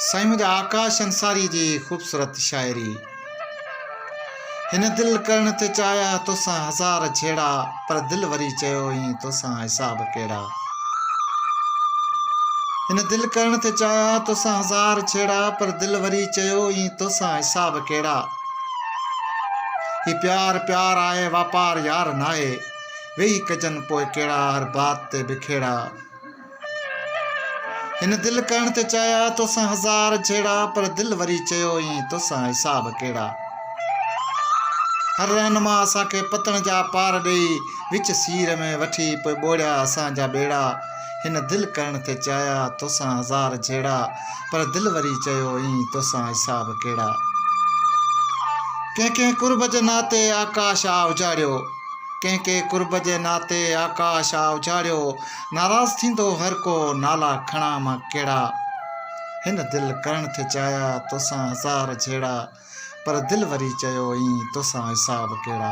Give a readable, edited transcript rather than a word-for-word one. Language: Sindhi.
سائين منهنجا آڪاش انصاري جي خوبصورت شاعري هن دل ڪرڻ ٿي چاهيا توسان هزار جهيڙا پر دل وري چيو ائين توسان حساب ڪهڙا هن دل ڪرڻ ٿي چاهيا توسان هزار جهيڙا پر دل وري چيو ائين توسان حساب ڪهڙا هي پيار پيار آهي واپار يار ناهي ويهي ڪجن پوء ڪهڙا هر بات تي بکيڙا هن دل ڪرڻ ٿي چاهيا توسان هزار جهيڙا پر دل وري چيو ائين توسان حساب ڪهڙا. هر رهنما اسان کي پتڻ جا پار ڏيئي وچ سير ۾ وٺي پوء ٻوڙيا اسان جا ٻيڙا. هن دل ڪرڻ ٿي چاهيا توسان هزار جهيڙا پر دل وري چيو ائين توسان حساب ڪهڙا. ڪنهن ڪنهن قرب جي ناتي آڪاش آ اجاڙيو. ڪنهن ڪي قرب جي ناتي آڪاش آ اجاڙيو. ناراض ٿيندو هر ڪو نالا کڻان مان ڪهڙا. هن دل ڪرڻ ٿي چاهيا توسان هزار جهيڙا پر دل وري چيو ائين توسان حساب ڪهڙا.